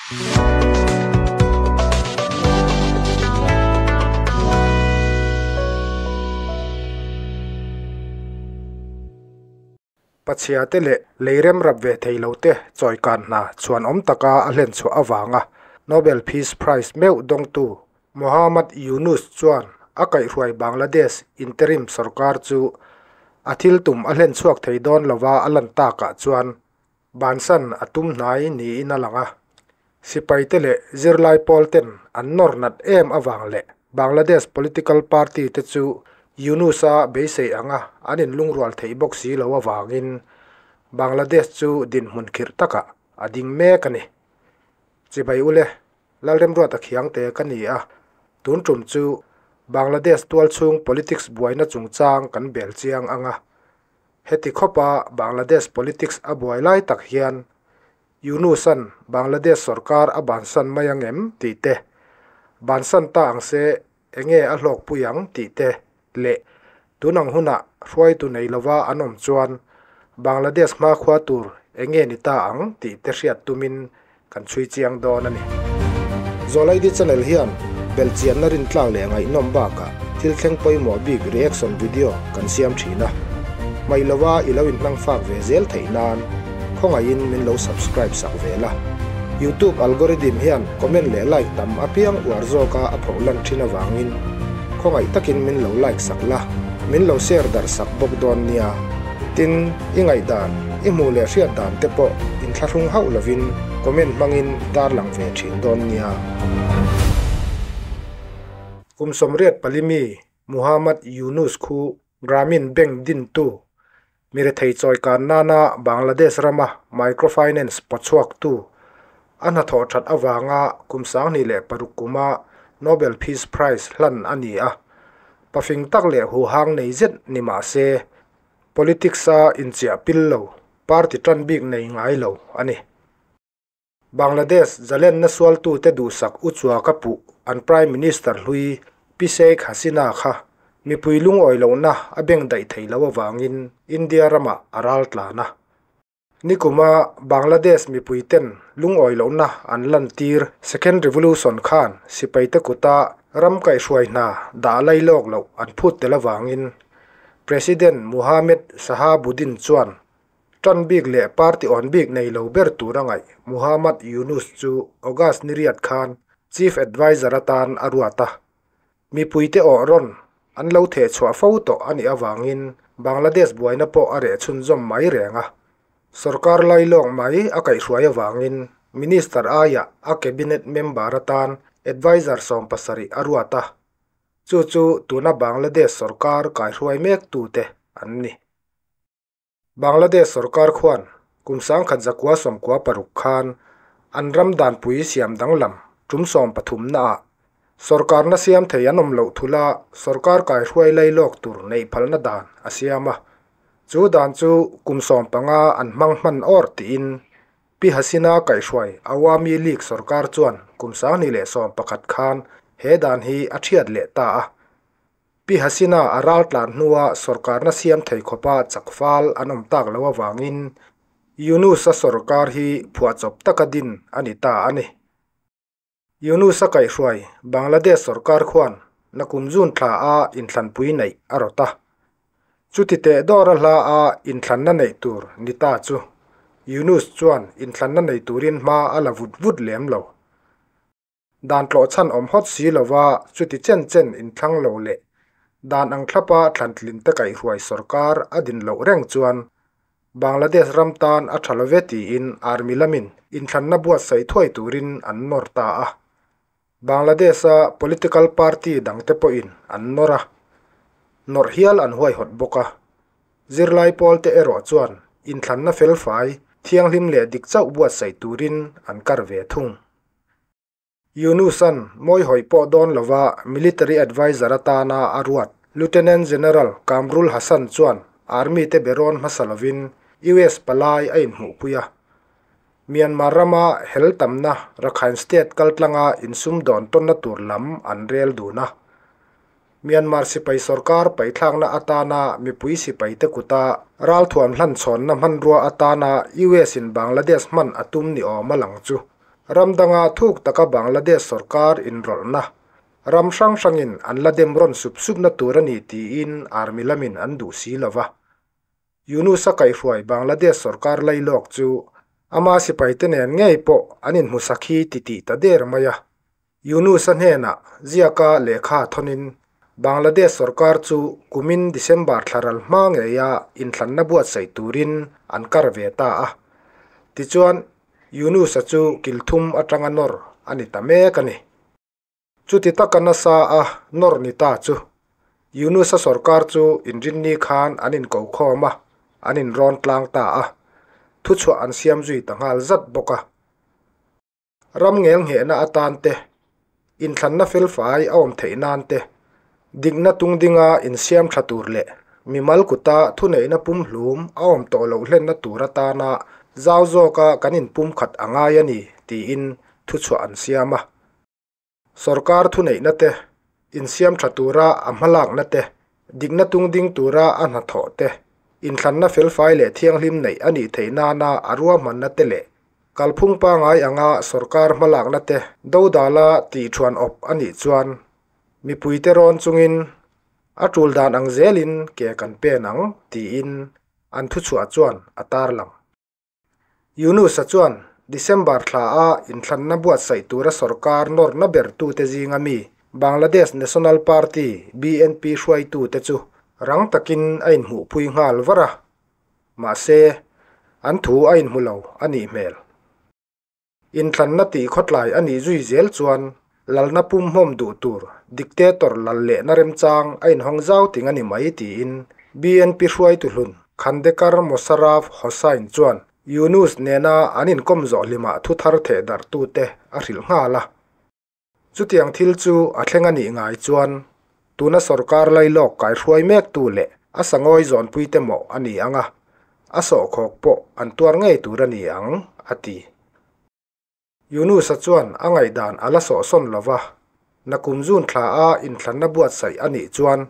Pachhia te leh leirem rap ve thei lo te chawikan hna chhuan awm taka a hlen chhuah avanga Nobel Peace Prize meuh dawngtu Muhammad Yunus chuan a kaihhruai Bangladesh interim sorkar chu a thil tum a hlen chhuak thei dawn lova a lan takah chuan bansan a tum hnai niin a lang a. Sipaite leh zirlai pawl ten an nawr nat em avang leh Bangladesh political party te chu Yunus-a beisei anga an inlungrual theih bawk si lo avangin Bangladesh chu dinhmun khirh takah a ding mek a ni. Chibai ule, Lalremruata Khiangte ka ni a, tun tum chu Bangladesh tualchhung politics buaina chungchang kan bel chiang ang a. Heti khawpa Bangladesh politics a buai lai tak hian Yunus-a'n Bangladesh sorkar a bansan mai ang em tih te, bansan ta ang se enge a hlawkpui ang tih te leh tun ang hunah hruaitu nei lova an awm chuan Bangladesh hmakhua tur enge ni ta ang tih te hriat tumin kan chhui chiang dawn a ni. Zawlaidi channel hian belhchianna rintlak leh ngaihnawm bakah thil thleng pawimawh bik reaction video kan siam thin a, hmaih lova i lo inhmang fak ve zel theih nan khawngaihin min lo subscribe sak ve la. Youtube algorithm hian comment leh like tam apiang uar zawka a phoh lan thin avangin khawngaih takin min lo like sak la, min lo share darh sak bawk dawn nia. Tin, i ngaihdan, i hmuh leh hriat dan te pawh inthlahrung hauh lovin comment hmangin tarlang ve thin dawn nia. Kum 84 mi Muhammad Yunus khu Grameen Bank dintu, mirethei chawikan nana Bangladesh rama microfinance pawchhuaktu a hnathawh that avanga kum 2006 kuma Nobel Peace Prize hlan a ni a. Pafing tak leh huhang nei zet ni mah se, politics a inchiah pil lo, party tan bik nei ngai lo a ni. Bangladesh zalenna sualtute duhsak u chua ka puh an Prime Minister hlui Pi Sheikh Hasina kha mipui lungawi lohna a beng daih thei lo avangin India ramah a ral tlan a. Nikuma Bangladesh mipui ten lungawi lohna an lantir Second Revolution khan sipaite kuta ram kaihhruai hna dah lai lawk loh an phut tel avangin President Mohammed Shahabuddin chuan Tan bik leh party awn bik nei lo ber tur a ngaih Muhammad Yunus chu August ni riat khan Chief Adviser atan a ruat a. Mipuite awh rawn an lo theh chhuah fo tawh a nih avangin Bangladesh buaina pawh a reh chhunzawm mai reng a. Sorkar lailawk mai a kaihhruai avangin Minister aiah a Cabinet member atan Adviser 70 a ruat a. Chu chu tuna Bangladesh sorkar kaihhruai mek tute an ni. Bangladesh sorkar khuan kum 1996 khan an ram danpui siam danglam tum 13 naah sorkarna siam thei an awm loh thula sorkar kaihhruai lailawk tur neih phalna dan a siam a. Chu dan chu kum 15 an hmang hman awr tiin Pi Hasina kaihhruai Awami League sorkar chuan kum 2011 khan he dan hi a thiat leh ta a. Pi Hasina a ral tlan hnua sorkarna siam thei khawpa chakfal an awm tak lo awangin Yunus-a sorkar hi phuahchawp taka din a ni ta a ni. Yunus-a kaihhruai Bangladesh sorkar khuan nakum June thla a inthlanpui neih a rawt a. Chuti teh dawr a hla a inthlanna neih tur ni ta chu Yunus chuan inthlanna nei turin hma a la vut vut lem lo. Dan tlawh chhan awm hawt si lova chuti chen chen inthlang lo leh dan ang thlapa thlantlin te kaihhruai sorkar a din loh reng chuan Bangladesh ram tan a tha love tiin army lamin inthlanna buatsaih thuai turin an nawr ta a. Bangladesh-a political party dangte pawhin an nawr a, nawrh hial an huaihawt bawk a. Zirlai pawlte erawh chuan inthlanna felfai thianghlim leh dik chauh buatsaih turin an kar ve thung. Yunus-a'n mawi hawi pawh dawn lova military adviser atana a ruat Lieutenant General Kamrul Hasan chuan army te berawn hmasa lovin US palai a inhmuhpui a. Myanmar rama hel tamna Rakhine State kaltlanga insum dawn tawnna tur lam an rel dun a. Myanmar sipai sorkar paithlakna atana mipui sipai te kuta ral thuam hlan chhawnna hmanrua atana US in Bangladesh hman a tum ni awm a lang chu. Ram danga thuk taka Bangladesh sorkar inrawlhna ram hrang hrangin an la dem rawn sup supna tur a ni tiin army lamin an duh si lo va. Yunus-a kaihhruai Bangladesh sorkar lailawk chu ama sipaite nen ngei pawh an inhmusak hi titih ta der mai a. Yunus-a hnenah ziaka lehkha thawnin Bangladesh sorkar chu kumin December thla ral hma ngeia inthlanna buatsaih turin an kar ve ta a. Tichuan, Yunus-a chu kil thum atanga nawr a ni ta mek a ni. Chuti taka nasa a nawr ni ta chu Yunus-a sorkar chu inrinni khan an inko khawm a, an inrawn tlang ta a, thuchhuah an siam zui ta nghal zat bawk a. Ram ngel nghehna atan te, inthlanna felfai a awm theih nan te, dikna tung dinga insiam tha tur leh mimal kuta thuneihna pumhlum a awm tawh loh hlenna tur atana zau zawka kan inpumkhat a ngai a ni tiin thuchhuah an siam a. Sorkar thuneihna te, insiam tha tura a hmalakna te, dikna tung ding tura a hnathawh te, inthlanna felfai leh thianghlim neih a nih theih nana a ruahmanna te leh kalphung pangai anga sorkar hmalakna te dodala tih thuan awp a nih chuan mipuite rawn chungin a tul dan ang zelin ke kan pen ang tiin an thuchhuah chuan a tarlang. Yunus-a chuan December thla a inthlanna buatsaih tura sorkar nawrna bertute zinga mi Bangladesh National Party, BNP, hruaitute chu rang takin a inhmuhpui nghal var a, mahse, an thu a inhmu lo a nih hmel. Inthlanna tih khawtlai a nih zui zel chuan lalna pumhmawm duh tur dictator lal lehna remchang a inhawng zau ting a ni mai tiin BNP hruaitu hlun Khandekar Mosharraf Hossain chuan Yunus nena an inkawm zawh hlimah thu thar theh darhtute a hrilh nghal a. Chutiang thil chu a thleng a nih ngai chuan tuna sorkar lailawk kaihruai mektu leh a sangawi zawnpuite mawh a ni ang a, a sawhkhawk pawh an tuar ngei tur a ni ang, a ti. Yunus-a chuan a ngaihdan a la sawhsawn lo va, nakum June thla a inthlanna buatsaih a nih chuan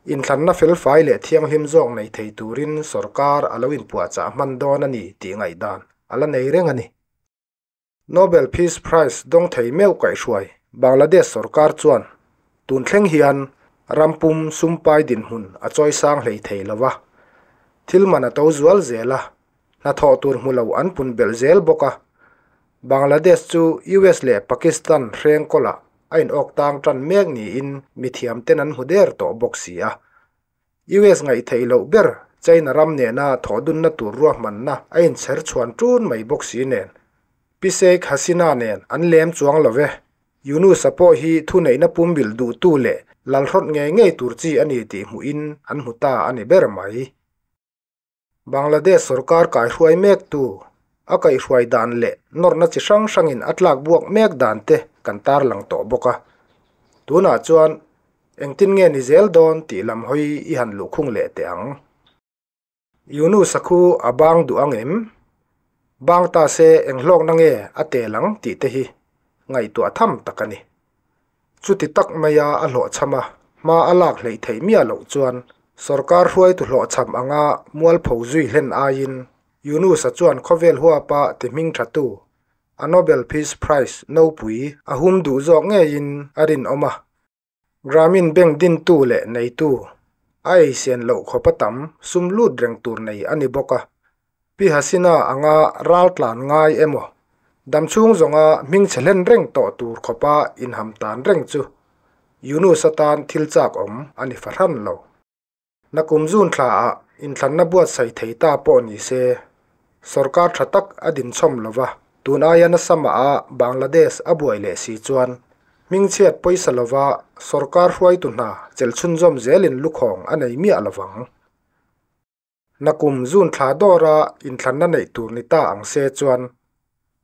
inthlanna felfai leh thianghlim zawk nei thei turin sorkar a lo inpuahchah hman dawn a ni tih ngaihdan a la nei reng a ni. Nobel Peace Prize dawng thei meuh kaihhruai Bangladesh sorkar chuan tun thleng hian ram pum sumpai dinhmun a chawi sang hlei thei lo va, thil man a to zual zel a, hnathawh tur hmu lo an pun belh zel bawk a. Bangladesh chu US leh Pakistan hreng kawlah a inawk tang tan mek niin mithiam ten an hmu der tawh bawk si a. US ngaihtheih loh ber China ram nena thawhdunna tur ruahmanna a inchher chhuan ṭun mai bawk si nen, Pi Sheikh Hasina nen an lem chuang lo ve. Yunus-a pawh hi thuneihna pumbilh duhtu leh lalhrawt ngei ngei tur chi a ni tih hmuhin an hmu ta a ni ber mai. Bangladesh sorkar kaihruai mektu a kaihruai dan leh nawrna chi hrang hrangin a tlak buak mek dan te kan tarlang tawh bawk a. Tunah chuan engtin nge ni zel dawn tih lam hawi i han luhkhung leh teh ang. Yunus-a khu a bang duh ang em? Bang ta se eng hlawkna nge a tel ang tih te hi ngaihtuah tham tak a ni. Chuti tak maia a hlawhchham a, hma a lak hleih theih miah loh chuan sorkar hruaitu hlawhchham anga mualpho zui hlen aiin Yunus-a chuan khawvel huapa ti hming thatu a Nobel Peace Prize nopui a hum duh zawk ngeiin a rinawm a. Grameen Bank dintu leh neitu a eisen loh khawp a tam sum lut reng tur nei a ni bawk a. Pi Hasina anga ral tlan ngai emaw, damchhung zawnga hming chhe hlen reng tawh tur khawpa inham tan reng chu Yunus atan thil chak awm a ni fahran lo. Nakum June thlaah inthlanna buatsaih thei ta pawh ni se, sorkar tha tak a dinchhawm lo va, tun aia nasa mah a Bangladesh a buai leh si chuan hmingchhiat pawisa lova sorkar hruaitu hna chelchhunzawm zelin lukhawng a nei miah lovang. Nakum June thla dawra inthlanna neih tur ni ta ang se chuan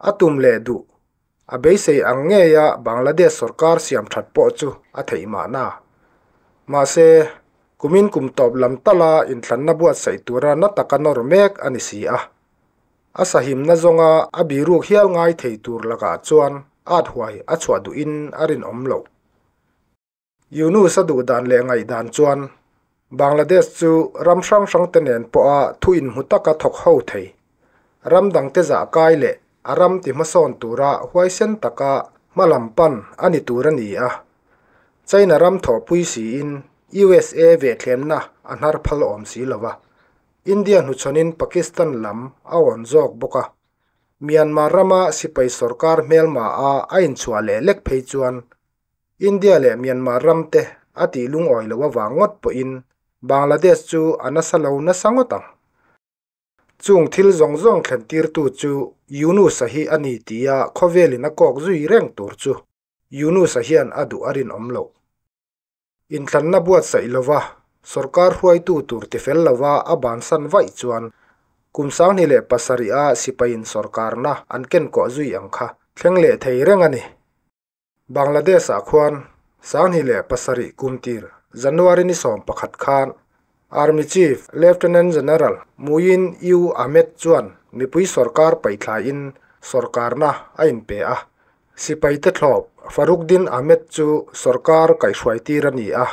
a tum leh duh a beisei ang ngeia Bangladesh sorkar siam that pawh chu a theih mahna. Mahse, kumin kum tawp lam tala inthlanna buatsaih tura na taka nawr mek a ni si a. A sahimna zawnga a biruk hial ngai thei tur lakah chuan at huai a chhuah duhin a rinawm loh. Yunus a duh dan leh ngaihdan chuan Bangladesh chu ram hrang hrang te nen pawha thu inhmu taka thawk ho thei, ram dangte zah kai leh a ram tihmasawn tura huaisen taka hmalam pan a ni tur a ni a. China ram thawhpui siin USA vehthlemna a hnar phal awm si lo va, India hnuchhawnin Pakistan lam a awn zawk bawk a. Myanmar rama sipai sorkar hmelma a a inchhuah leh lek phei chuan India leh Myanmar ram te a tih lungawi loh avang ngawt pawhin Bangladesh chu a nasa lo nasa ngawt ang. Chung thil zawng zawng thlen tirtu chu Yunus-a hi a ni tia khawvelin a kawk zui reng tur chu Yunus-a hian a duh a rinawm loh. Inthlanna buatsaih lova sorkar hruaitu tur tifel lova a bansan vaih chuan kum 2007 a sipaiin sorkarna an kenkawh zui ang kha thleng leh thei reng a ni. Bangladesh-ah khuan 2007 kumtir January ni 11 khan Army Chief Lieutenant General Muin U Ahmed chuan mipui sorkar paihthlaiin sorkarna a inpe a. Sipaite thlawp Faruqdin Ahmed chu sorkar kaihhruaitir a ni a.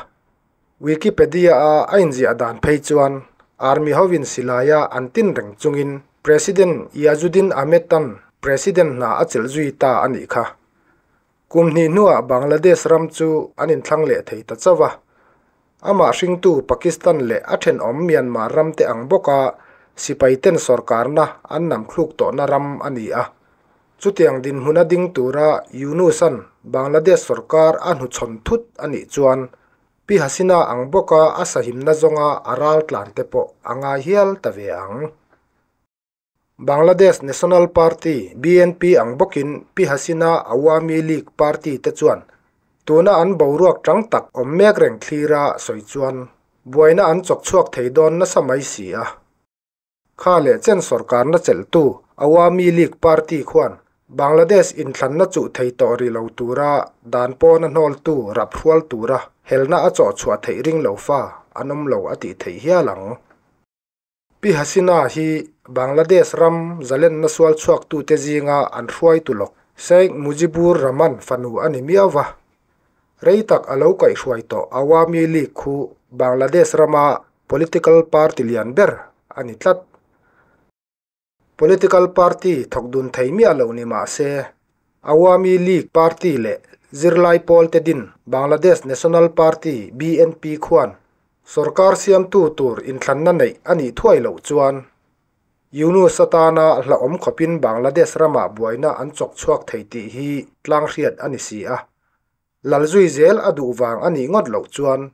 Wikipedia-a a inziah dan phei chuan Army hovin silaia an tin reng chungin President Iajuddin Ahmed-a'n President hna a chelh zui ta a nih kha. Kum hnih hnuah Bangladesh ram chu an inthlang leh thei ta chauh a. Amah hringtu Pakistan leh a thenawm Myanmar ram te ang bawka sipaiten sorkarna an namthluk tawhna ram a ni a. Chutiang dinhmuna ding tura Yunus-a'n Bangladesh sorkar a hnuchhawn thut a nih chuan Pi Hasina ang bawka a sahimna zawnga a ral tlan te pawh a ngai hial ta ve ang. Bangladesh National Party, BNP, ang bawkin Pi Hasina Awami League party te chuan tuna an boruak tang tak awm mek reng thlira sawi chuan buaina an chawk chhuak thei dawn nasa mai si a. Kha leh chen sorkarna chelhtu Awami League party khuan Bangladesh inthlanna chuh thei tawh rih lo tura dan pawna hnawltu rap hrual tura helna a chawh chhuah theih ring lo fa an awm lo a tih theih hial ang. Pi Hasina hi Bangladesh ram zalenna sual chhuaktute zinga an hruaitu lawk Sheikh Mujibur Rahman fanu a ni miau va. Rei tak a lo kaihhruai tawh Awami League khu Bangladesh rama political party lian ber a ni tlat. Political party thawk dun thei miah lo ni mah se, Awami League party leh zirlai pawlte din Bangladesh National Party, BNP, khuan sorkar siamtu tur inthlanna neih a nih thuai loh chuan Yunus atana hlauhawm khawpin Bangladesh ramah buaina an chawk chhuak thei tih hi tlang hriat a ni si a. Lalzui zel a duh vang a nih ngawt loh chuan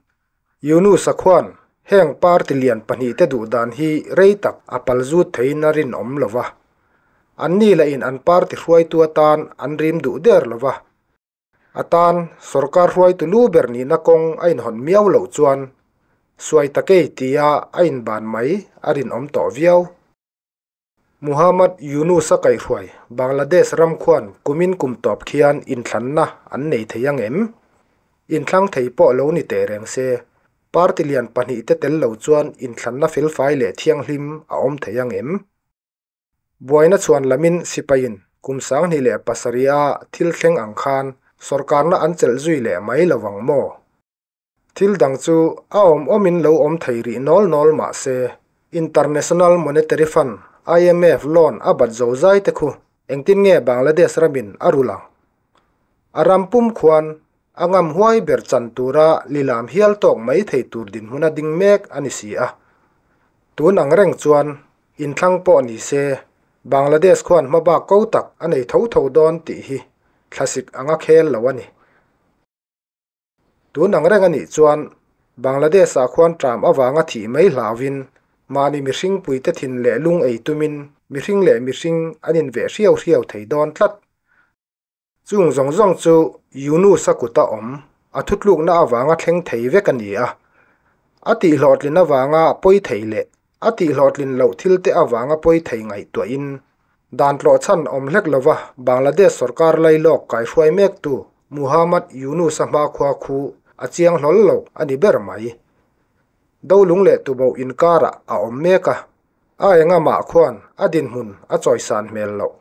Yunus-a khuan heng party lian pahnihte duh dan hi rei tak a pal zut theiin a rinawm lo va. Anni lahin an party hruaitu atan an rim duh der lo va. Atan sorkar hruaitu lu ber nihna kawng a inhawn miau loh chuan suai takei tia a inban mai a rinawm tawh viau. Muhammad Yunus a kaihhruai Bangladesh ram khuan kumin kum tawp khian inthlanna an nei thei ang em? Inthlang thei pawh lo ni teh reng se, party lian pahnih te tel lo chuan inthlanna felfai leh thianghlim a awm thei ang em? Buaina chhuan lamin sipaiin kum 2007 a thil thleng ang khan sorkarna an chelh zui leh mai lo vang maw? Thil dang chu a awm awmin lo awm thei rih nawl nawl mah se, International Monetary Fund, IMF, loan a bat zo zai te khu engtin nge Bangladesh ramin a rulh ang? A ram pum khuan a ngam huai ber chan tura lilam hial tawk mai thei tur dinhmun a ding mek a ni si a. Tun ang reng chuan inthlang pawh ni se, Bangladesh khuan hmabak ko tak a nei tho tho dawn tih hi thlasik anga khel lo a ni. Tun ang reng a nih chuan Bangladesh-ah khuan ṭam avanga thih mai hlauhin mahni mihring puite thin leh lung ei tumin mihring leh mihring an inveh hriau hriau thei dawn tlat. Chung zawng zawng chu Yunus-a kuta awm a thutlukna avanga thleng thei vek a ni a. A tihhlawhtlin avanga pawi thei leh a tihhlawhtlin loh thilte avanga pawi thei ngaihtuahin dan tlawhchhan awm hlek lova Bangladesh sorkar lailawk kaihruai mektu Muhammad Yunus-a hmakhua khu a chiang hlawl lo a ni ber mai. Dolung leh tuboh inkarah a awm mek a, a engamah khuan a dinhmun a chawisan hmel loh.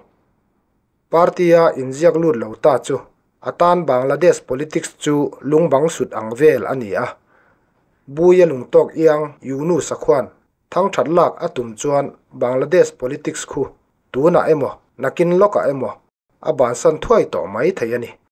Party-a inziak lut lo ta chu a tan Bangladesh politics chu lungbang sut ang vel a ni a. Buia lungtawk iang Yunus-a khuan thangthat lak a tum chuan Bangladesh politics khu tunah emaw Nakin lawkah emaw a bansan thuai tawh mai thei a ni.